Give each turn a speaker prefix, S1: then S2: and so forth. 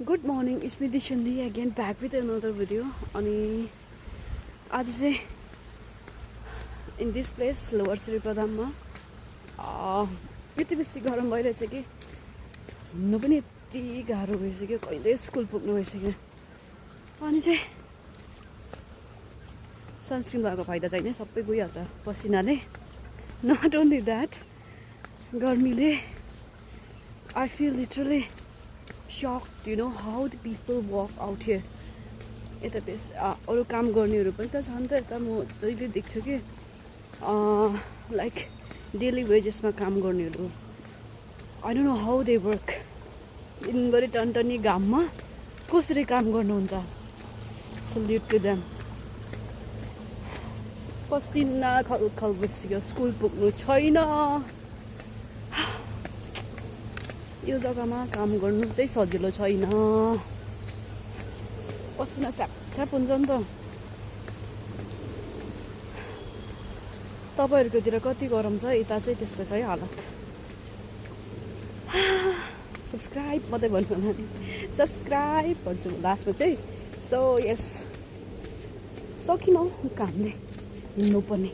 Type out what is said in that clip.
S1: Good morning, it's me Dishandi again back with another video. अनि आज चाहिँ in this place lower श्रीप्रधाममा यति बेसी गरम भइरहेछ कि हिँड्नु पनि यति गाह्रो भइसक्यो, कहिले स्कुल पुग्नु भइसक्यो। अनि चाहिँ सनस्क्रिन लगाएको फाइदा चाहिँ सबै गइहाल्छ पसिनाले। Not only that, गर्मीले I feel literally shocked, you know, how the people walk out here. यता बेस अरू काम गर्नेहरू पनि त छन् त, यता म जहिले देख्छु कि लाइक डेली वेजेसमा काम गर्नेहरू। I don't know how they work. दिनभरि टनटनी घाममा कसरी काम गर्नुहुन्छ। Salute to them. पसिना खलखल भइसक्यो, स्कुल पुग्नु छैन। यो जग्गामा काम गर्नु चाहिँ सजिलो छैन, पसिना छ्याप हुन्छ नि त। तपाईहरुकोतिर कति गरम छ, यता चाहिँ त्यस्तो छ है हालत। सब्स्क्राइब मात्रै भन्नु होला नि, सब्स्क्राइब भन्छु लास्टमा चाहिँ। सो यस, सकिन कामले हिँड्नु पर्ने।